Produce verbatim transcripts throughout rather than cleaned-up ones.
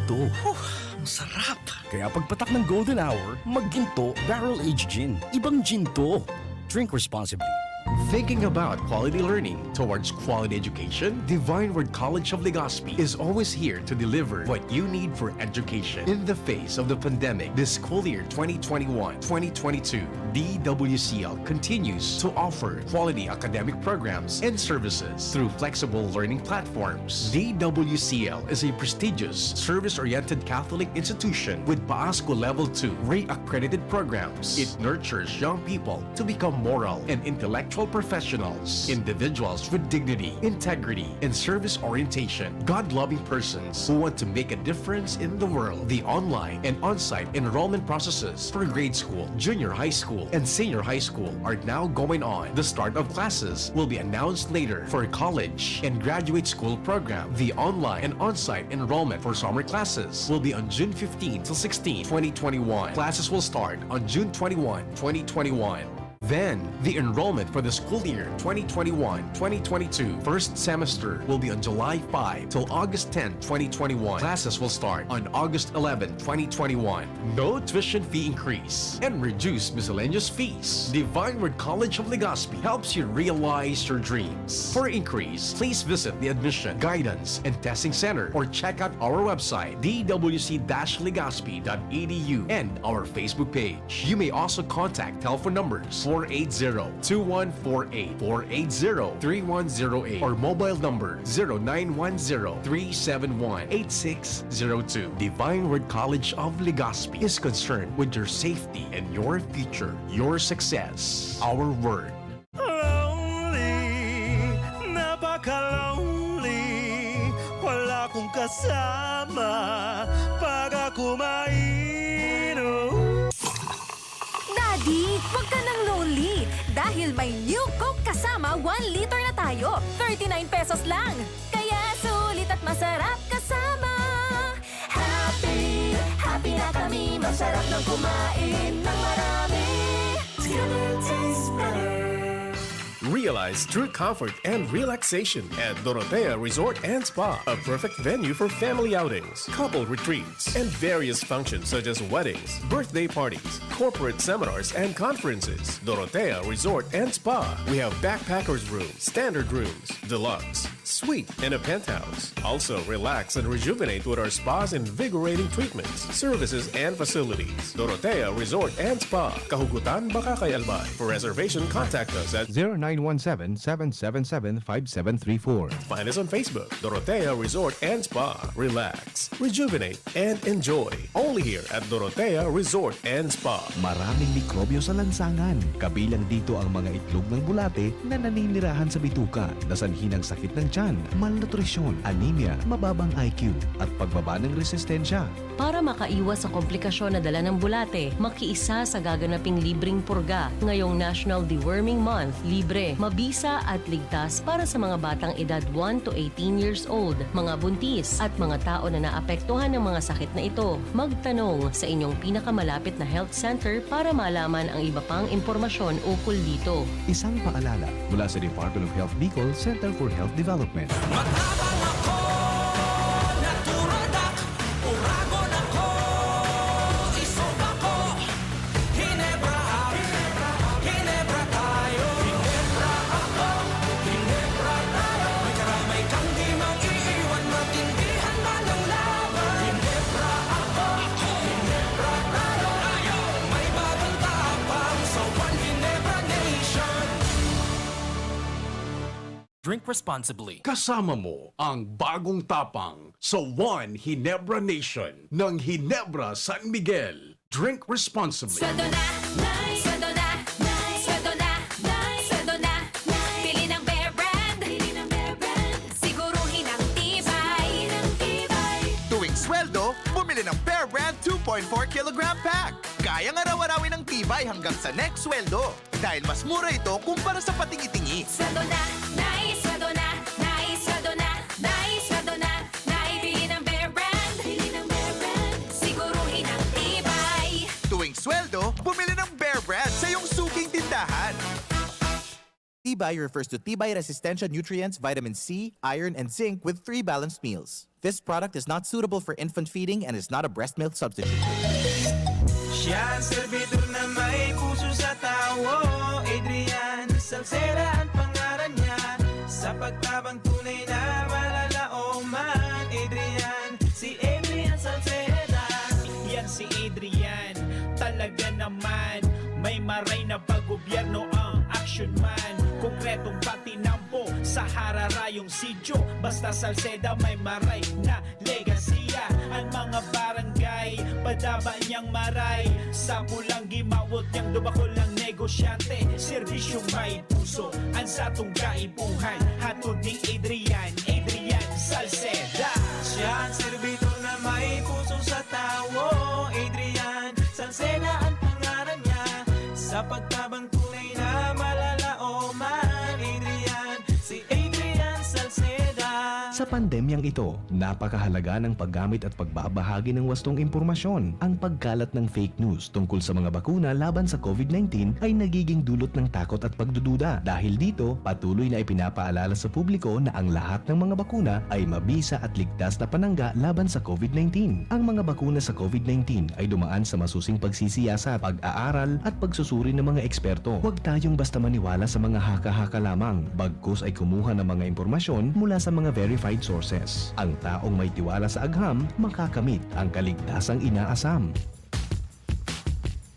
Ito. Huh, ang sarap! Kaya pagpatak ng golden hour, magginto, barrel-aged gin. Ibang gin to. Drink responsibly. Thinking about quality learning towards quality education? Divine Word College of Legazpi is always here to deliver what you need for education. In the face of the pandemic, this school year twenty twenty-one twenty twenty-two, D W C L continues to offer quality academic programs and services through flexible learning platforms. D W C L is a prestigious service-oriented Catholic institution with PAASCU Level two REAC accredited programs. It nurtures young people to become moral and intellectual professionals, individuals with dignity, integrity, and service orientation, God-loving persons who want to make a difference in the world. The online and on-site enrollment processes for grade school, junior high school, and senior high school are now going on. The start of classes will be announced later. For college and graduate school program, the online and on-site enrollment for summer classes will be on June fifteen to sixteen, twenty twenty-one. Classes will start on June twenty-one, twenty twenty-one. Then, the enrollment for the school year twenty twenty-one twenty twenty-two first semester will be on July five till August ten, twenty twenty-one. Classes will start on August eleven, twenty twenty-one. No tuition fee increase and reduced miscellaneous fees. Divine Word College of Legazpi helps you realize your dreams. For inquiries, please visit the Admission, Guidance, and Testing Center or check out our website, d w c dash legazpi dot e d u, and our Facebook page. You may also contact telephone numbers four eight zero, two one four eight, four eight zero, three one zero eight, or mobile number zero nine one zero, three seven one, eight six zero two. Divine Word College of Legazpi is concerned with your safety and your future, your success. Our word. Lonely, napaka-lonely. Wala akong kasama pag ako mainom. Daddy, wag ka nang lonely dahil may New Coke Kasama one liter na tayo. Thirty-nine pesos lang. Kaya sulit at masarap kasama. Happy, happy na kami. Masarap nang kumain ng marami. It's gonna taste better. Realize true comfort and relaxation at Dorotea Resort and Spa, a perfect venue for family outings, couple retreats, and various functions such as weddings, birthday parties, corporate seminars, and conferences. Dorotea Resort and Spa. We have backpackers room, standard rooms, deluxe, suite, and a penthouse. Also, relax and rejuvenate with our spa's invigorating treatments, services, and facilities. Dorotea Resort and Spa, Kahugutan, Bacacay, Albay. For reservation, contact us at zero nine one seven, seven seven seven, five seven three four. Find us on Facebook, Dorotea Resort and Spa. Relax, rejuvenate, and enjoy. Only here at Dorotea Resort and Spa. Maraming mikrobyo sa lansangan. Kabilang dito ang mga itlog ng bulate na naninirahan sa bituka, na sanhi ng sakit ng tiyan, malnutrisyon, anemia, mababang I Q, at pagbaba ng resistensya. Para makaiwas sa komplikasyon na dala ng bulate, makiisa sa gaganaping libreng purga ngayong National Deworming Month. Libre, mabisa at ligtas para sa mga batang edad one to eighteen years old, mga buntis, at mga tao na naapektuhan ng mga sakit na ito. Magtanong sa inyong pinakamalapit na health center para malaman ang iba pang impormasyon ukol dito. Isang paalala mula sa Department of Health Bicol, Center for Health Development. Matabang ako, natural dak, uragon ako, isog ako, Hinebra, Hinebra tayo. Hinebra ako, Hinebra tayo. May karamay kang di mang iiwan, matindihan man ang laban. Hinebra ako, Hinebra tayo. May bagong tapang sa One Hinebra Nation. Drink responsibly. Kasama mo ang bagong tapang sa One Hinebra Nation ng Hinebra San Miguel. Drink responsibly. Sweldo na, Nay! Sweldo na, Nay! Sweldo na, Nay! Sweldo na, Nay! Pili ng Bear Brand! Pili ng Bear Brand! Siguruhin ang tibay! Ang tibay! Tuwing sweldo, bumili ng Bear Brand two point four kilogram pack. Kayang araw-arawin ang tibay hanggang sa next sweldo. Dahil mas mura ito kumpara sa patingi-tingi. Sweldo na, Nay! Sweldo na, Nay! Sweldo na, Nay! Sweldo na, Nay! Bili ng Bear Brand! Bili ng Bear Brand! Siguruhin ang tibay! Tuwing sweldo, bumili ng Bear Brand sa iyong suking tindahan. Tibay refers to Tibay Resistencia nutrients, vitamin C, iron, and zinc with three balanced meals. This product is not suitable for infant feeding and is not a breast milk substitute. Siya ang servidor na may puso sa tawo. Adrian Salceda ang pangaran niya. Sa pagtabang tunay na malalaoman, Adrian, si Adrian Salceda. Yan si Adrian, talaga naman. May maray na paggobyerno ang action man. Konkretong patinampo sa hararayong sityo. Basta Salceda may maray na legasiya. Ang mga barangay, padaba niyang maray. Sa pulang gimawot niyang dubakol ng negosyante. Serbisyong may puso, ang satong kaipuhan. Hatod ni Adrian, Adrian Salceda. Siya ang servidor na may puso sa tawo. Adrian Salceda ang pangaran niya. Sa pagtabang tunay na malalaoman, Adrian, si Adrian Salceda. Sa pandemyang ito, napakahalaga ng paggamit at pagbabahagi ng wastong impormasyon. Ang pagkalat ng fake news tungkol sa mga bakuna laban sa COVID nineteen ay nagiging dulot ng takot at pagdududa. Dahil dito, patuloy na ipinapaalala sa publiko na ang lahat ng mga bakuna ay mabisa at ligtas na panangga laban sa COVID nineteen. Ang mga bakuna sa COVID nineteen ay dumaan sa masusing pagsisiyasat, pag-aaral, at pagsusuri ng mga eksperto. Huwag tayong basta maniwala sa mga haka-haka lamang, bagkus ay kumuha ng mga impormasyon mula sa mga verified sources. Ang taong may tiwala sa agham, makakamit ang kaligtasang inaasam.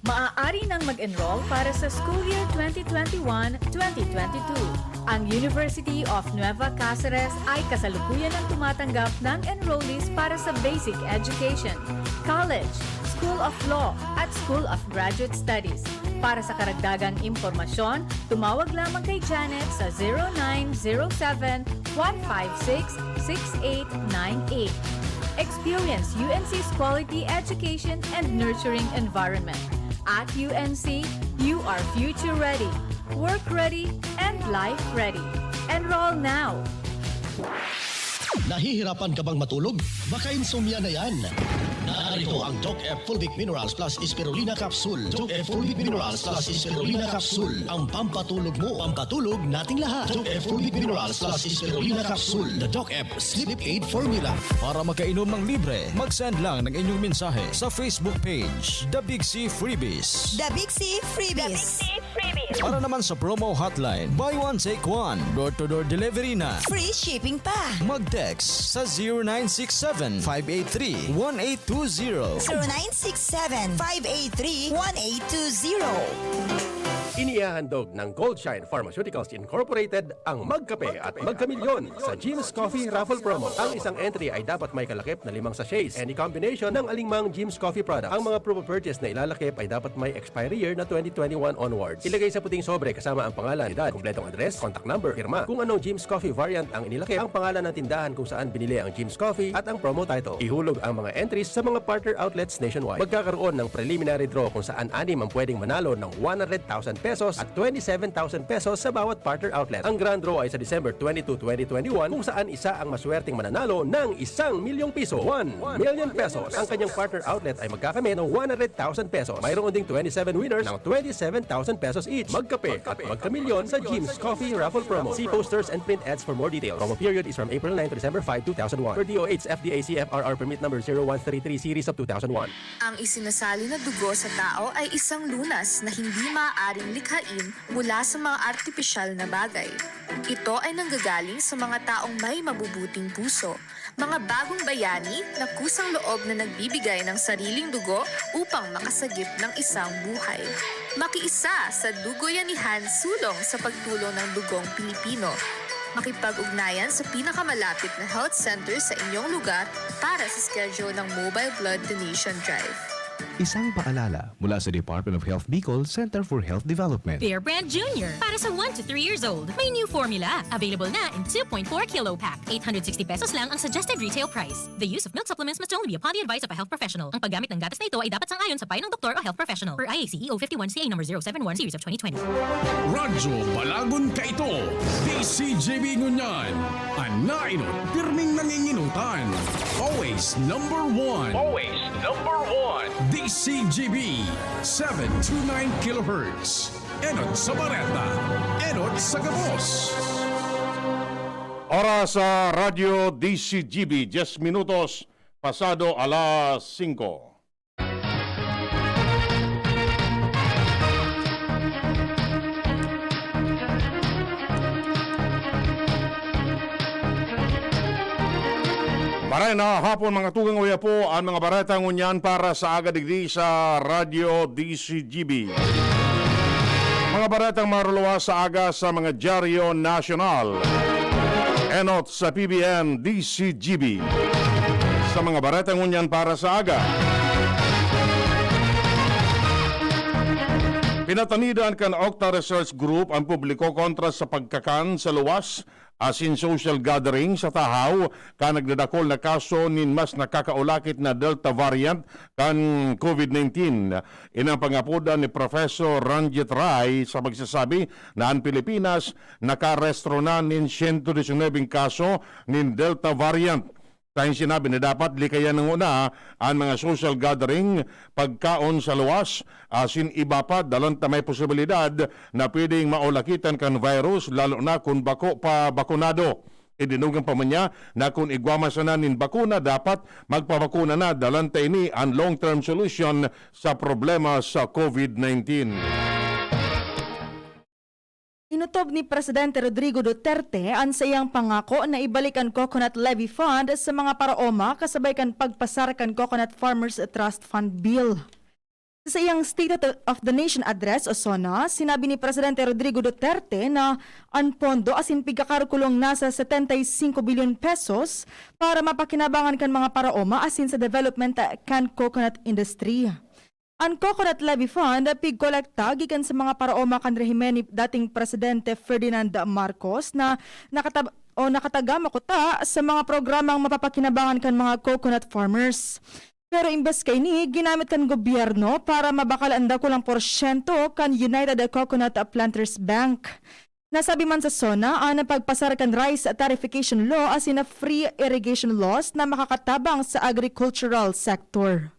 Maaari nang mag-enroll para sa school year twenty twenty-one, twenty twenty-two. Ang University of Nueva Caceres ay kasalukuyan ang tumatanggap ng enrollees para sa basic education, college, School of Law, at School of Graduate Studies. Para sa karagdagang impormasyon, tumawag lamang kay Janet sa zero nine zero seven, one five six, six eight nine eight. Experience U N C's quality education and nurturing environment. At U N C, you are future ready, work ready, and life ready. Enroll now! Nahihirapan ka bang matulog? Baka insomnia na yan. Narito ang Doc F Fulvic Minerals Plus Spirulina Capsule. Doc F Fulvic Minerals Plus Spirulina Capsule. Ang pampatulog mo, pampatulog nating lahat. Doc F Fulvic Minerals Plus Spirulina Capsule. The Doc F Sleep Aid Formula. Para makainom ng libre, mag-send lang ng inyong mensahe sa Facebook page, The Big C Freebies. The Big C Freebies. Para naman sa promo hotline, buy one, take one, door-to-door delivery na. Free shipping pa. Mag-text sa zero nine six seven, five eight three, one eight two zero. zero nine six seven, five eight three, one eight two zero. Inihahandog ng Goldshine Pharmaceuticals Incorporated ang Magkape at Magkamilyon sa Jim's Coffee Raffle Promo. Ang isang entry ay dapat may kalakip na limang sachets, any combination ng alingmang Jim's Coffee product. Ang mga proof of purchase na ilalakip ay dapat may expiry year na twenty twenty-one onwards. Ilagay sa puting sobre kasama ang pangalan, edad, kompletong address, contact number, pirma. Kung anong Jim's Coffee variant ang inilakip, ang pangalan ng tindahan kung saan binili ang Jim's Coffee, at ang promo title. Ihulog ang mga entries sa mga partner outlets nationwide. Magkakaroon ng preliminary draw kung saan anim ang pwedeng manalo ng one hundred thousand pesos at twenty-seven thousand pesos sa bawat partner outlet. Ang grand draw ay sa December twenty-two, twenty twenty-one, kung saan isa ang maswerteng mananalo ng isang milyong piso, one million pesos. Ang kanyang partner outlet ay magkakamit ng one hundred thousand pesos. Mayroon ding twenty-seven winners ng twenty-seven thousand pesos each. Magkape at magkamilyon sa Jim's Coffee Raffle Promo. See posters and print ads for more details. Promo period is from April nine to December five, two thousand one. Per D O H F D A C F R R permit number zero one three three series of two thousand one. Ang isinasali na dugo sa tao ay isang lunas na hindi maaaring likhain mula sa mga artipisyal na bagay. Ito ay nanggagaling sa mga taong may mabubuting puso, mga bagong bayani na kusang loob na nagbibigay ng sariling dugo upang makasagip ng isang buhay. Makiisa sa Dugoyanihan Sulong sa Pagtulong ng Dugong Pilipino. Makipag-ugnayan sa pinakamalapit na health center sa inyong lugar para sa schedule ng Mobile Blood Donation Drive. Isang paalala mula sa Department of Health Bicol Center for Health Development. Bear Brand Junior para sa one to three years old. May new formula. Available na in two point four kilo pack. Eight hundred sixty pesos lang ang suggested retail price. The use of milk supplements must only be upon the advice of a health professional. Ang paggamit ng gatas na ito ay dapat sang-ayon sa payo ng doktor o health professional. Per I A C E O fifty-one C A number zero seven one series of twenty twenty. Radyo Balagon Kaito, D C G B Ngunyan, an nainot pirming nanginginutan. Always number one. Always number one. D C G B, seven two nine kilohertz. Enot sa bareta, enot sa gabos. Oras sa Radyo D C G B, diyes minutos pasado alas singko. Maray na hapon, mga tugang, uya po an mga bareta ngunyan para sa aga digdi sa Radyo D C G B. Mga baretang maruluwas sa aga sa mga dyaryo nasyonal. Enot sa P B N D C G B. Sa mga bareta ngunyan para sa aga. Pinatanidan kan Octa Research Group an publiko kontra sa pagkakan sa luwas asin social gathering sa tahaw kan nagdadakol na kaso nin mas nakakaulakit na Delta variant kan COVID nineteen. Inang pangapodan ni Professor Ranjit Rai sa pagsasabi na an Pilipinas nakarehistro na nin siyento disinobeng kaso nin Delta variant. Sa sinabi na dapat likayan na nguna an mga social gathering, pagkaon sa luwas, asin iba pa, dalan ta may posibilidad na pwedeng maulakitan kan virus, lalo na kun bako pa bakunado. Idinugang pa man niya na kun igwa man sana nin bakuna, dapat magpabakuna na, dalan ta ini an long-term solution sa problema sa COVID nineteen. Inutob ni Presidente Rodrigo Duterte an saiyang pangako na ibalik an Coconut Levy Fund sa mga paraoma kasabay kan pagpasar kan Coconut Farmers Trust Fund Bill. Sa saiyang State of the Nation Address o SONA, sinabi ni Presidente Rodrigo Duterte na an pondo asin pigkakalkulong nasa setenta y cinco bilyon pesos para mapakinabangan kan mga paraoma asin sa development kan coconut industry. An Coconut Levy Fund pigkolekta gikan sa mga paraoma kan rehimen ni dating Presidente Ferdinand Marcos na nakatab-, o nakatagama kuta sa mga programang mapapakinabangan kan mga coconut farmers. Pero imbes kaini, ginamit kan gobyerno para mabakal an dakulang porsyento kan United Coconut Planters Bank. Nasabi man sa SONA an pagpasar kan rice tarification law asin na free irrigation laws na makakatabang sa agricultural sector.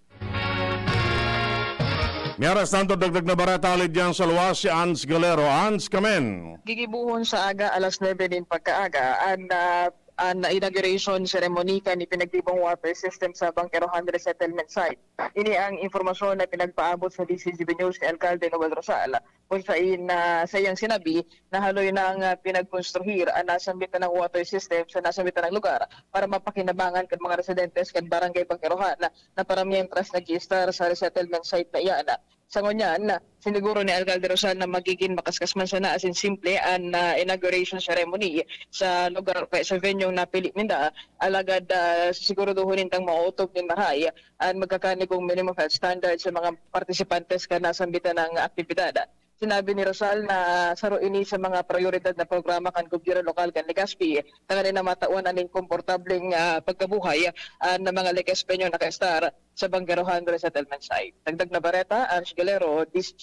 Mientras tanto, dagdag na bareta halid diyan sa luwas si Ans Galero. Ans, kamen. Gigibohon sa aga alas nuebe nin pagkaaga an, ah, an inauguration ceremony kan ipinagtibong water system sa Banquerohan Resettlement Site. Ini ang impormasyon na pinagpaabot sa D C G B News ni Alcalde Noel Rosal, kung sain na sa iyang sinabi na haloy nang, ah, pinagkonstruhir an nasambit na water system sa nasambit na lugar para mapakinabangan kan mga residentes kan Barangay Banquerohan na, na para miyentras nag-i-estar sa resettlement site na iyan. Sa ngunyan, siniguro ni Alcalde Rosal na magigin makaskas man sana asin simple an, ah, inauguration ceremony sa lugar o kaya sa venue na pili ninda. Alagad, ah, sisiguraduhon nindang maotob nin mahay an magkakanigong minimum health standard sa mga partisipantes kan nasambitan na aktibidad. Sinabi ni Rosal na saro ini sa mga prayoridad na programa kan gobyerno lokal kan Legazpi, tanganing na matawan an komportableng, ah, pagkabuhay, ah, ng mga Legazpeño nakaestar sa Banquerohan Resettlement Site. Dagdag na bareta, Ange Galero, D C G.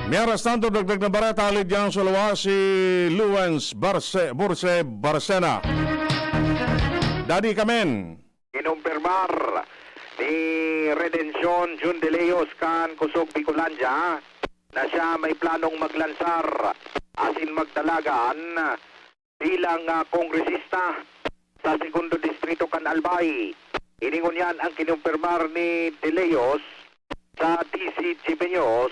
Mientras tanto, dagdag na bareta, halid diyan sa luwas si Luwens Barce-, Burse Barcena. Dadi kamen. Kinumpirmar ni Redención Jun de Leos kan Kusog Bicolandia na siya may planong maglansar asin magdalagan bilang, ah, kongresista sa Segundo Distrito kan Albay. Ini ngunyan ang kinumpirmar ni De Leos sa D C G B News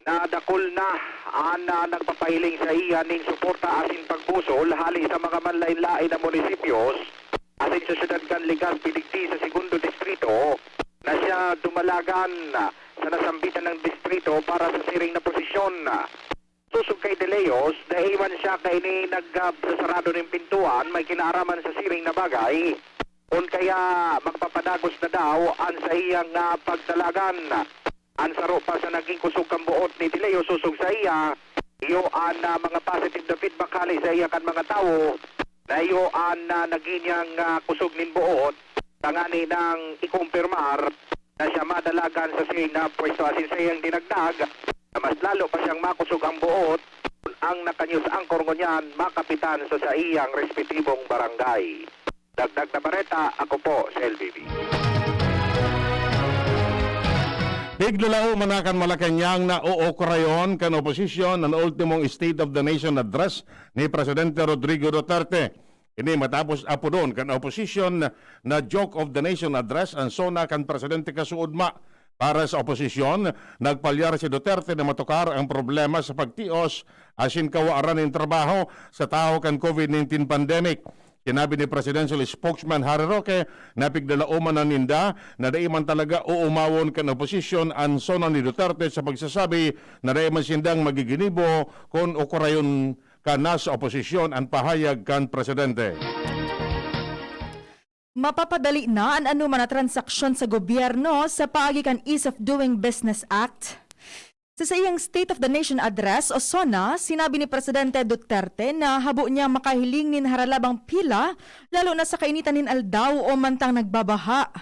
na dakul na an, ah, nagpapahiling saiya nin suporta asin pagbusol hali sa mga manlaen-laen na munisipyos asin sa siyudad kan Legazpi digdi sa Segundo Distrito na siya dumalagan sa nasambitan nang distrito para sa siring na posisyon. Sosog kay De Leos, dai man siya kaini nag-, ah, sasarado nin pintuan, may kinaaraman sa siring na bagay. Kun kaya, magpapadagos na daw an saiyang, ah, pagdalagan. An saro pa sa naging kusog kan boot ni De Leos sosog saiya, iyo an, ah, mga positive na feedback hali saiya kan mga tawo, na iyo an, ah, nagin niyang, ah, kusog nin boot, tangani nang ikumpirmar na siya madalagan sa siring na pwesto asin saiyang dinagdag na mas lalo pa siyang makusog ang boot kun ang naka-news anchor ngunyan makapitan sa saiyang respetibong barangay. Dagdag na bareta, ako po si L B B. Iglalao man na kan Malacañang na ookrayon kan oposisyon an ultimong State of the Nation Address ni Presidente Rodrigo Duterte. Ini matapos apodon kan oposisyon na joke of the nation address an SONA kan presidente kasuodma. Para sa oposisyon, nagpalyar si Duterte na matukar ang problema sa pagtios asin kawaran nin trabaho sa tahaw kan COVID nineteen pandemic. Sinabi ni Presidential Spokesman Harry Roque na pigdalaoman na ninda na dai man talaga uumawon kan oposisyon an SONA ni Duterte sa pagsasabi na dai man sindang magiginibo kun okurayon ka na sa oposisyon an pahayag kan presidente. Mapapadali na an anoman na transaksyon sa gobyerno sa paagi kan Ease of Doing Business Act. Sa saiyang State of the Nation Address o SONA, sinabi ni Presidente Duterte na habo niya makahiling nin haralabang pila, lalo na sa kainitan nin aldaw o mantang nagbabaha.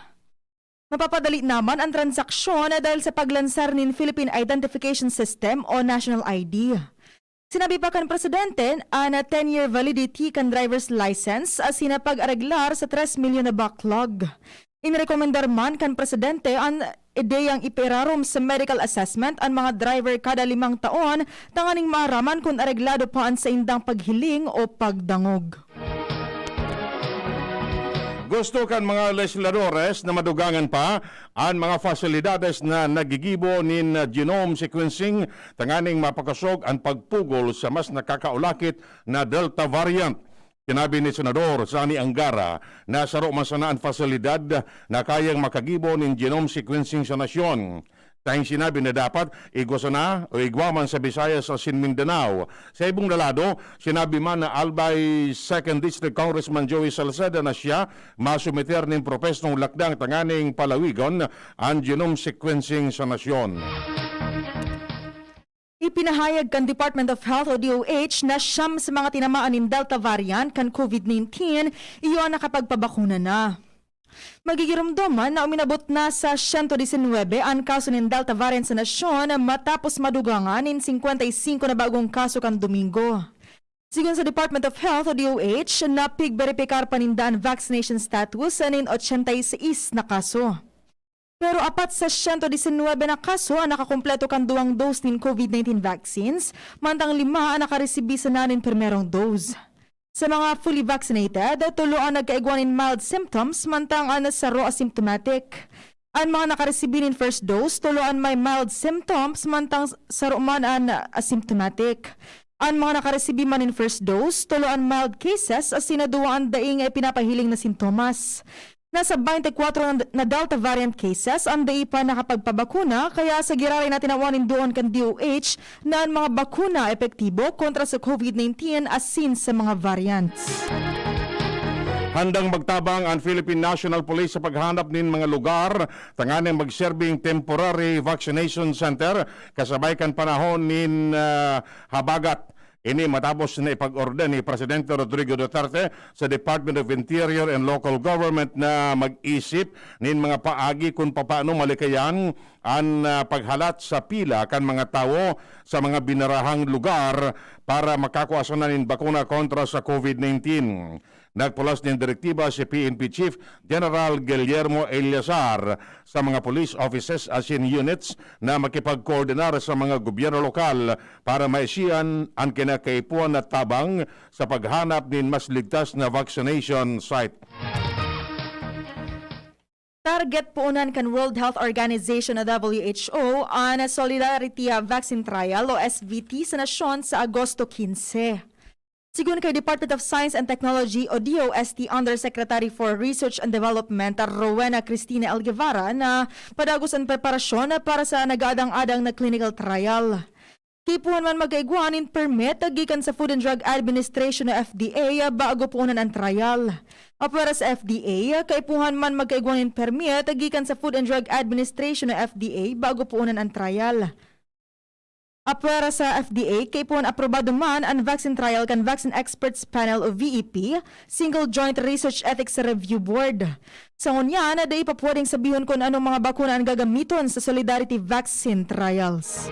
Mapapadali naman ang transaksyon dahil sa paglansar nin Philippine Identification System o National I D. Sinabi pa kan presidente, an ten-year validity kan driver's license asin na pag-areglar sa tres milyon na backlog. Inrekomendar man kan presidente an ideyang ipairarom sa medical assessment an mga driver kada limang taon tanganing maaraman kun areglado pa an saindang paghiling o pagdangog. Gusto kan mga legisladores na madugangan pa an mga fasilidades na nagigibo nin genome sequencing tanganing mapakosog an pagpugol sa mas nakakaulakit na Delta variant. Sinabi ni Senador Sonny Angara na saro man sana an fasilidad na kayang makagibo nin genome sequencing sa nasyon. Saing sinabi na dapat igwa sana o igwa man sa Visayas asin Mindanao. Sa ibong lalado, sinabi man na Albay Second District Congressman Joey Salceda na siya masumiter nin propesnong lakdang tanganing palawigon an genome sequencing sa nasyon. Ipinahayag kan Department of Health o D O H na siyam sa mga tinamaan nin Delta variant kan COVID nineteen iyo an nakapagpabakuna na. Magigiromdoman na uminabot na sa siyento disinwebe an kaso nin Delta variant sa nasyon matapos madugangan nin singkwenta y singko na bagong kaso kan Domingo. Sigon sa Department of Health o D O H, napigberipikar pa ninda an vaccination status nin ochenta y seis na kaso. Pero apat sa siyento disinwebe na kaso an nakakumpleto kan duwang dose nin COVID nineteen vaccines, mantang lima an nakaresibi sana nin primerong dose. Sa mga fully vaccinated, tolo an nagkaigwa nin mild symptoms, mantang an saro asymptomatic. An mga nakaresibi nin first dose, tolo an may mild symptoms, mantang saro man an asymptomatic. An mga nakaresibi man nin first dose, tolo an mild cases asin na duwa an daing pinapahiling na sintomas. Nasa twenty-four na, na Delta variant cases an dai pa nakapagpabakuna, kaya sa giraray na tinawan nin duon kan D O H na an mga bakuna epektibo kontra sa COVID nineteen asin sa mga variants. Handang magtabang an Philippine National Police sa paghanap nin mga lugar tanganing magserbing temporary vaccination center kasabay kan panahon nin, ah, habagat. Ini matapos na ipag-orden ni Presidente Rodrigo Duterte sa Department of Interior and Local Government na mag-isip nin mga paagi kun papaano malikayan an, ah, paghalat sa pila kan mga tawo sa mga binarahang lugar para makakua sana nin bakuna kontra sa COVID nineteen. Nagpulas nin direktiba si P N P Chief General Guillermo Eleazar sa mga police offices asin units na makipagkoordinar sa mga gobyerno lokal para maisian an kinakaipuhan na tabang sa paghanap nin mas ligtas na vaccination site. Target puonan kan World Health Organization o W H O an Solidarity Vaccine Trial o S V T sa nasyon sa Agosto quince. Sigon kay Department of Science and Technology o D O S T Undersecretary for Research and Development, Rowena Cristina El Guevara, na padagos an preparasyon para sa nag-aadang-adang na clinical trial. Kaipuhan man magkaigwa nin permit gikan sa Food and Drug Administration o F D A bago puonan an trial. Apwera sa F D A, kaipuhan man magkaigwa nin permit gikan sa Food and Drug Administration o F D A bago puonan an trial. Apwera sa F D A, kaipuhan aprobado man an vaccine trial kan Vaccine Experts Panel o V E P, Single Joint Research Ethics Review Board. Sa ngunyan, dai pa pwedeng sabihon kun anong mga bakuna an gagamiton sa Solidarity Vaccine Trials.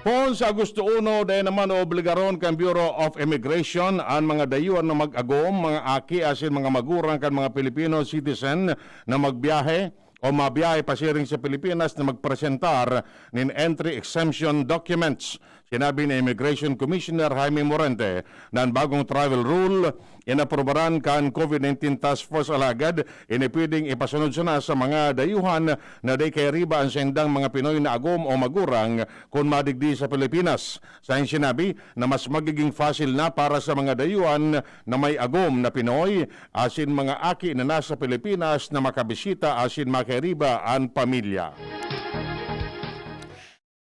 Poon sa Agosto uno, dai naman obligaron kan Bureau of Immigration an mga dayuhan na mag-agom, mga aki asin mga magurang kan mga Filipino citizen na magbiyahe o mabiyahe pasiring sa Pilipinas na magpresentar nin entry exemption documents. Sinabi ni Immigration Commissioner Jaime Morente na an bagong travel rule inaprubaran kan COVID nineteen Task Force, alagad ini pwedeng ipasunod sana sa mga dayuhan na dai kairiba an saindang mga Pinoy na agom o magurang kun madigdi sa Pilipinas. Sa sinabi na mas magiging fasil na para sa mga dayuhan na may agom na Pinoy asin mga aki na nasa Pilipinas na makabisita asin makairiba an pamilya.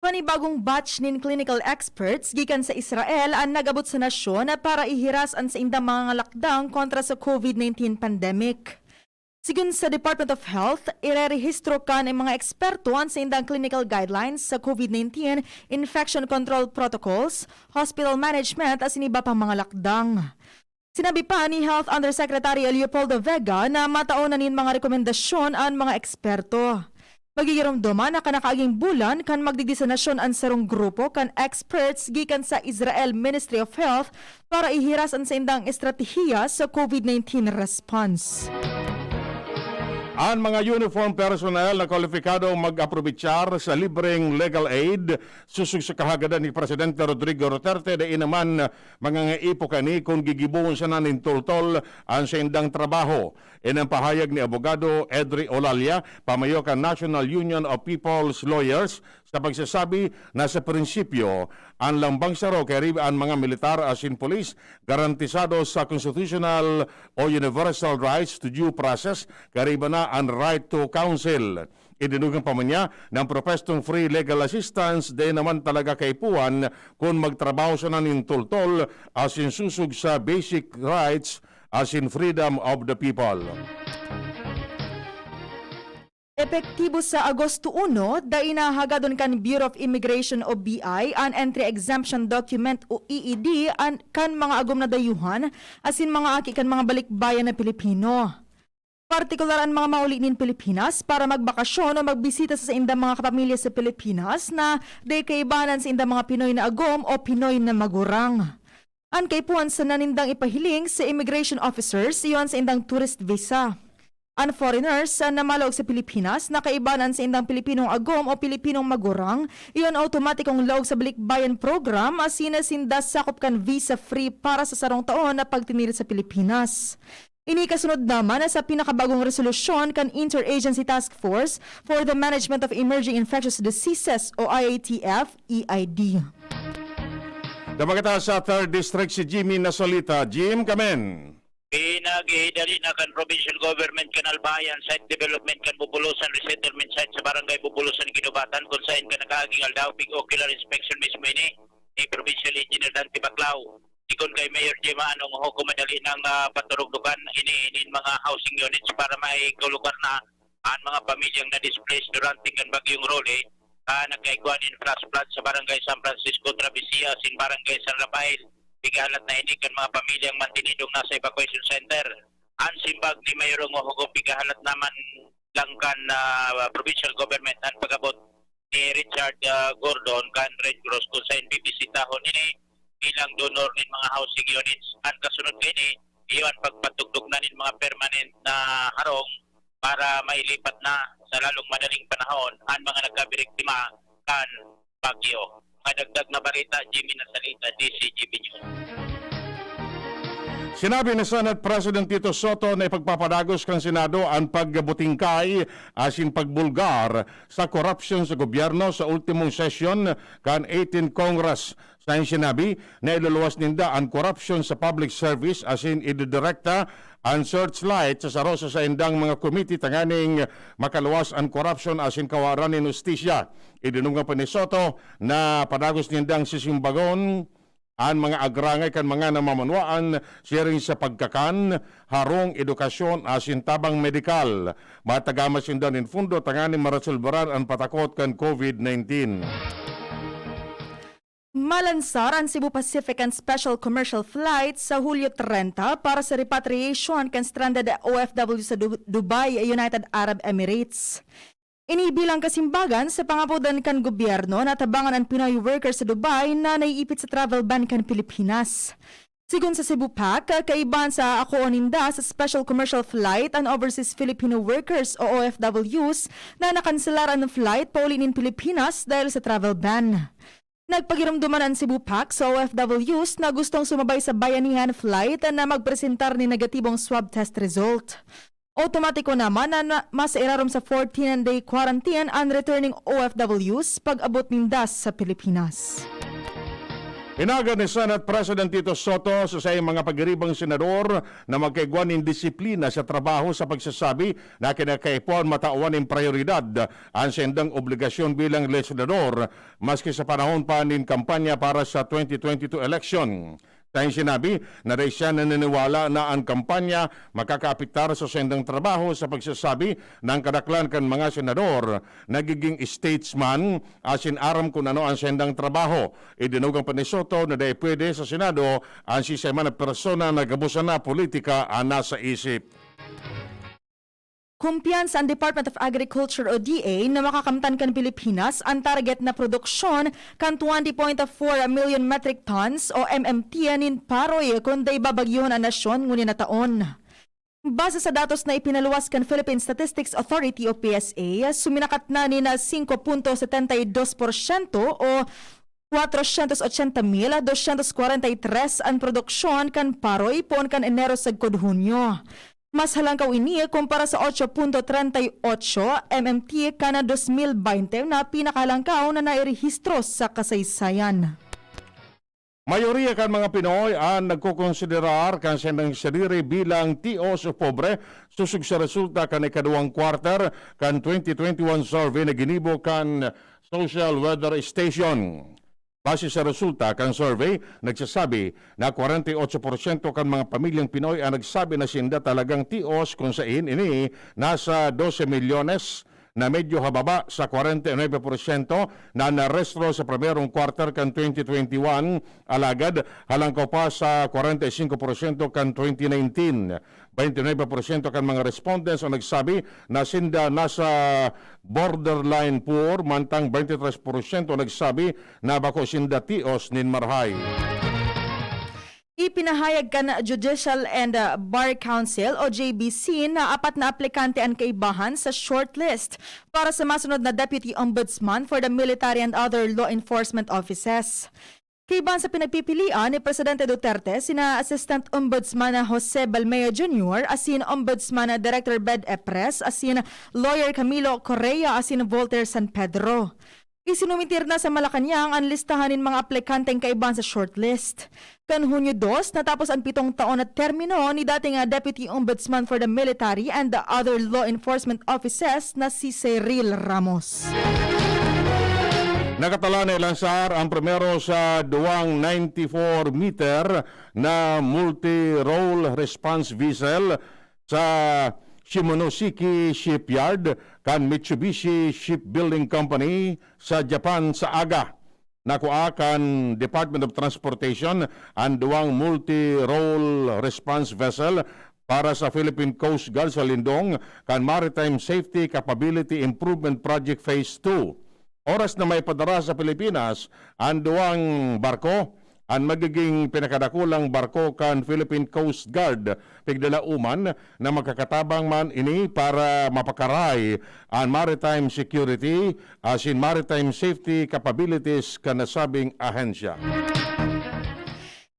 Panibagong batch nin clinical experts gikan sa Israel an nag-abot sa nasyon para ihiras an saindang mga lakdang kontra sa COVID nineteen pandemic. Sigon sa Department of Health, irerehistro kan mga eksperto an saindang clinical guidelines sa COVID nineteen, infection control protocols, hospital management, asin iba pang mga lakdang. Sinabi pa ni Health Undersecretary Leopoldo Vega na matao na nin mga rekomendasyon an mga eksperto. Magigiromdoman na kan nakaaging bulan kan magdigdi sa nasyon an sarong grupo kan experts gikan sa Israel Ministry of Health para ihiras an saindang estratehiya sa COVID nineteen response. An mga uniform personnel na kwalipikado mag-aprobechar sa libreng legal aid sosog sa kahagadan ni Presidente Rodrigo Duterte, dai naman mangangaipo kani kun gigibohon sana nin tultol an saindang trabaho. Ini an pahayag ni Abogado Edri Olalia, pamayo kan National Union of People's Lawyers, sa pagsasabi na sa prinsipyo, an lambang saro kairiba an mga militar asin pulis garantisado sa constitutional o universal rights to due process, kairiba na an right to counsel. Idinugang pa man niya na an propwestong free legal assistance dai naman talaga kaipuhan kun magtrabaho sana nin tultol asin sosog sa basic rights asin freedom of the people. Epektibo sa Agosto uno, dai na hagadon kan Bureau of Immigration o B I an entry exemption document o E E D an, kan mga agom na dayuhan asin mga aki kan mga balikbayan na Pilipino. Partikular an mga mauli nin Pilipinas para magbakasyon o magbisita sa saindang mga kapamilya sa Pilipinas na dai kaibahan an saindang mga Pinoy na agom o Pinoy na magurang. An kaipuhan sana nindang ipahiling sa immigration officers iyo an saindang tourist visa. An foreigners na malaog sa Pilipinas na kaibahan an saindang Pilipinong agom o Pilipinong magurang, iyo an awtomatikong laog sa balikbayan program asin na sinda sakop kan visa-free para sa sarong taon na pagtinir sa Pilipinas. Ini kasunod naman sa pinakabagong resolusyon kan Interagency Task Force for the Management of Emerging Infectious Diseases o I A T F E I D. Dapat kita sa third district si Jimmy Nasalita. Jim, kamen. Pinagidali na kan provincial government kan Albay an site development kan Bubulosan resettlement site sa barangay Bubulosan, Guinobatan, kun saen kan nakaaging aldaw pig-ocular inspection mismo ini ni Provincial Engineer Dante Baclao. Sigon kay Mayor Gemma Anong Hoco, madali nang, ah, paturugdukan ini nin mga housing units para maikaw lugar na an mga pamilyang na-displace durante kan Bagyong Rolly, ah, nagkaigwa nin flash flood sa Barangay San Francisco, Travesía, asin Barangay San Rafael. Pigahalat na ini kan mga pamilyang mantinidong nasa evacuation center. An simbag ni Mayor Ongo Hoco, pigahalat naman lang kan, ah, provincial government an pag-abot ni Richard, ah, Gordon kan Red Cross kun saen bibisitahon ini bilang donor nin mga housing units. An kasunod kaini, iyo an pagpatugdok na nin mga permanent na harong para mailipat na sa lalong madaling panahon an mga nagkabiriktima kan bagyo. Madagdag na balita, Jimmy Nasalita, D C G B News. Sinabi ni Senate President Tito Soto na ipagpapadagos kan Senado an pagbutingkay asin pagbulgar sa korupsyon sa gobyerno sa ultimong sesyon kan eighteenth Congress. Sa sinabi na iluluwas ninda an korupsyon sa public service asin ididirekta an searchlight sa saro sa saindang mga komite tanganing makaluwas an korupsyon asin kawaran nin hustisya. Idinungan pa ni Soto na padagos nindang sisimbagon an mga agrangay kan mga namamanwaan siring sa pagkakan, harong, edukasyon asin tabang medikal. Matagaman sinda nin pondo tanganing maresolbaran an patakot kan COVID nineteen. Malansar an Cebu Pacific an special commercial flight sa Hulyo trenta para sa repatriation kan stranded O F W sa Du-, Dubai, United Arab Emirates. Ini bilang kasimbagan sa pangapodan kan gobyerno na tabangan an Pinoy worker sa Dubai na naiipit sa travel ban kan Pilipinas. Sigon sa Cebu Pac, kaibahan sa akoon ninda sa special commercial flight an overseas Filipino workers o O F Ws na nakanselar an flight pauli nin Pilipinas dahil sa travel ban. Nagpagiromdoman an Cebu Pac sa O F Ws na gustong sumabay sa Bayanihan flight na magpresentar nin negatibong swab test result. Otomatiko naman na, na masairarom sa fourteen-day quarantine an returning O F Ws pag-abot ninda sa Pilipinas. Hinagan ni Senate President Tito Sotto sa saiyang mga pagiribang senador na magkaigwa nin disiplina sa trabaho sa pagsasabi na kinakaipuhan matawan nin prayoridad an saindang obligasyon bilang legislador maski sa panahon pa nin kampanya para sa twenty twenty-two election. Sa iyang sinabi na dai siya naniniwala na an kampanya makakaapektar sa saindang trabaho sa pagsasabi na an kadaklan kan mga senador nagiging statesman asin aram kun ano an saindang trabaho. Idinugang pa ni Sotto na dai pwede sa Senado an siisay man na persona na gabos sana politika an nasa isip. Kumpiyansa an Department of Agriculture o D A na makakamtan kan Pilipinas an target na produksyon kan twenty point four million metric tons o M M T nin paroy kun dai babagyuhon an nasyon ngunyan na taon. Base sa datos na ipinaluwas kan Philippine Statistics Authority o P S A, suminakat na nin singko punto setenta y dos porsyento o kwatrosyentos ochenta mil dosyentos kwarenta y tres an produksyon kan paroy poon kan Enero sagkod Hunyo. Mas halangkaw ini kumpara sa otso punto treinta y ocho M M T kan dos mil baynte na pinakahalangkaw na nairehistro sa kasaysayan. Mayoriya kan mga Pinoy an nagkokonsiderar kan saindang sadiri bilang tios o pobre sosog sa resulta kan ikaduwang kwarter kan twenty twenty-one survey na ginibo kan Social Weather Station. Base sa resulta kan survey, nagsasabi na kwarenta y otso porsyento kan mga pamilyang Pinoy an nagsabi na sinda talagang tios, kun sain ini nasa dose milyones na medyo hababa sa kwarenta y nuebe porsyento na narehistro sa primerong kwarter kan twenty twenty-one, alagad halangkaw pa sa kwarenta y singko porsyento kan twenty nineteen. Baynte nuebe porsyento kan mga respondents an nagsabi na sinda nasa borderline poor, mantang baynte tres porsyento nagsabi na bako sinda tios nin marahay. Ipinahayag kan Judicial and uh, Bar Council o J B C na apat na aplikante an kaibahan sa shortlist para sa masunod na Deputy Ombudsman for the Military and Other Law Enforcement Offices. Kaibahan sa pinagpipilian ni Presidente Duterte sina Assistant Ombudsman na Jose Balmeo Junior asin Ombudsman na Director Bed Epres asin Lawyer Camilo Correa asin Voltaire San Pedro. Isinumitir na sa Malacañang an listahan nin mga aplikanteng kaibahan sa shortlist. Kan Hunyo dos, natapos an pitong taon na termino ni dating ah, Deputy Ombudsman for the Military and the Other Law Enforcement Offices na si Cyril Ramos. Nakatala na ilansar ang primero sa duwang ninety-four meter na multi-role response vessel sa Shimonoseki Shipyard kan Mitsubishi Shipbuilding Company sa Japan sa aga. Nakua kan Department of Transportation an duwang multi-role response vessel para sa Philippine Coast Guard sa lindong kan Maritime Safety Capability Improvement Project Phase two. Oras na maipadara sa Pilipinas an duwang barko, an magiging pinakadakulang barko kan Philippine Coast Guard, pigdala uman na magkakatabang man ini para mapakaray an maritime security asin maritime safety capabilities kan nasabing ahensya.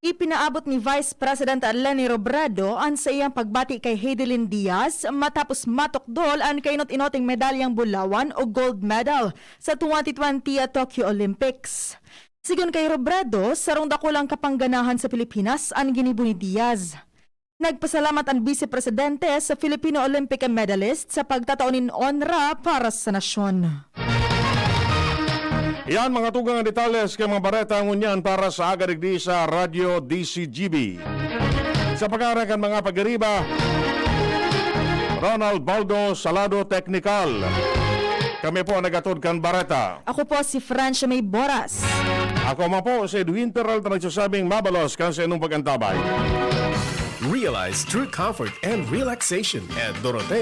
Ipinaabot ni Vice President Leni Robredo an saiyang pagbati kay Heidelin Diaz matapos matukdol an kainot-inoting medalyang bulawan o gold medal sa twenty twenty Tokyo Olympics. Sigon kay Robredo, sarong dakulang kapangganahan sa Pilipinas an ginibo ni Diaz. Nagpasalamat an Bise Presidente sa Filipino Olympic medalist sa pagtatao nin onra para sa nasyon. Yan, mga tugang na detalles kan mga bareta ngunyan para sa aga digdi sa Radyo D C G B. Sa pangaran kan mga pag-iriba, Ronald Baldo Salado, Teknikal. Kami po ang nagatod kan bareta. Ako po si Francia May Boras. Ako man po si Edwin Peralta, nagsasabing mabalos kan sa inyong pag-antabay. Realize true comfort and relaxation at Dorotea